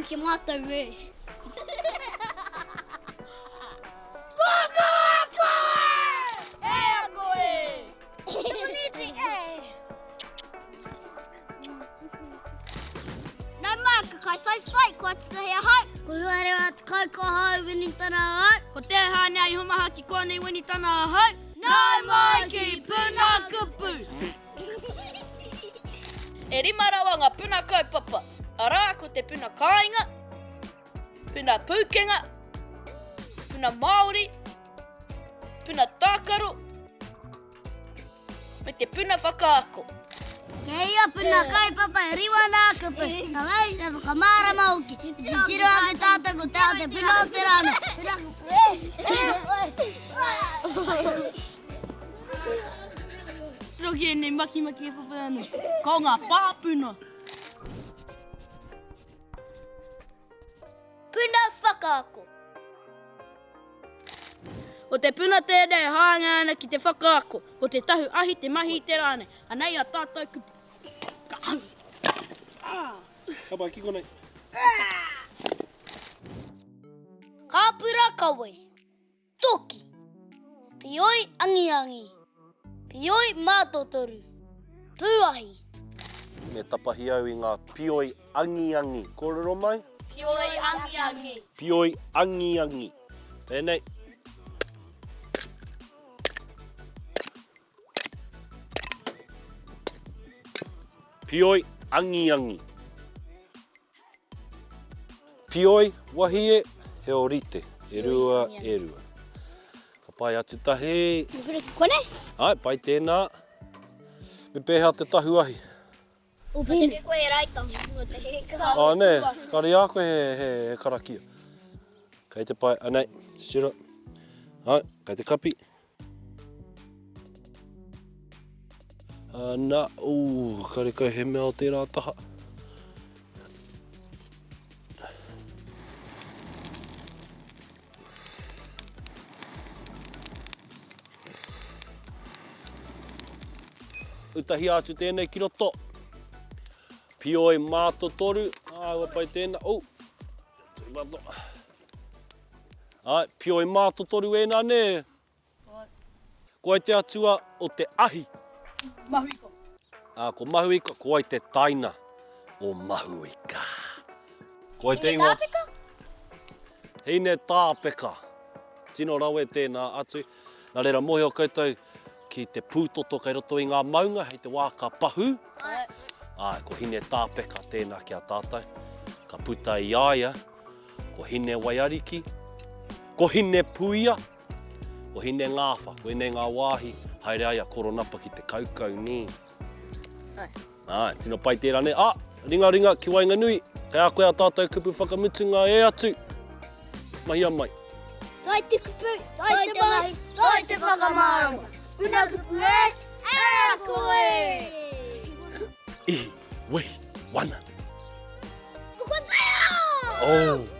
ki mātou e. Whakaako e! E ako e! Tūniti e! Nau mai, ka kai whaiwhai, kua tutahi ahau. Ko Huarewa te kai ko ahau, Winitana ahau. Ko Te Hānea Ihomaha ki kōnei Winitana ahau. Nau mai ki Puna Kupu! E rima rawa ngā puna kaupapa, arā ko te puna kāinga, puna pūkenga, puna Māori, puna tākaro, me te puna whakaako. Kei ia puna kaupapa e rima nā kupu, ka wai, ka whakamārama hoki. Ki te tiro ake tātou ko te ao te puna o te rā nei. Puna kupu e! Tiro ki ēnei makimaki e whawhai ana. Ko ngā pāpuna. Puna whakaako. Ko te puna tēnei e hāngai ana ki te whakaako, ko te tahu ahi te mahi i te rā nei. Anei a tātou kupu. Ka ahu. Ah. Ka pai ki konei. Kāpura kawe. Toki. Pioi angiangi. Pioi mātotoru. Pūahi. Me tapahi au i ngā pioi angiangi. Kōrero mai? Pioi angiangi. Pioi angiangi. Pēnei. Pioi angiangi. Pioi, wahie, he orite. E rua, e rua. Ka pai atu tahi. Me hura ki konei? Ai, pai tēnā. Me pēhea te tahu ahi? Upine. Koe e raita, mo te heka. Ah, nē, kare i a koe he, he, he karakia. Kei te pai, anei, titiro. Ai, kei te kapi. Ana, ū, karekau he mea o tērā taha. Utahia atu tēnei ki roto. Pioi mātotoru. Ā, ua pai tēnā. Oh, tūpato. Āe, pioi mātotoru ēnā nē? Ko ai te atua o te ahi? Mahuika. Ā, ko Mahuika, ko ai te taina o Mahuika. Ko ai te ingoa. Hine tāpeka? Hine tāpeka. Tino rawe tēnā atu. Nā reira, mōhio koutou ki te pūtoto kei roto i ngā maunga hei te wā ka pahū. Āe, ko Hine tāpeka tēnā ki a tātou. Ka puta i a ia Ko Hine Waiariki, ko Hine Puia, ko Hine Ngāwha, koinei ngā wāhi haere ai a Koronapa ki te kaukau, nē. Āe. Āe, tino pai tērā, nē. Ah, ringaringa ki waenganui, kei a koe ā tātou kupu whakamutunga e atu. Mahia mai. Tai te kupu, tai te mahi, tai te whakamārama. Puna kupu e, e ako e! Ihi, wehi, wana. Pukotea! Oh.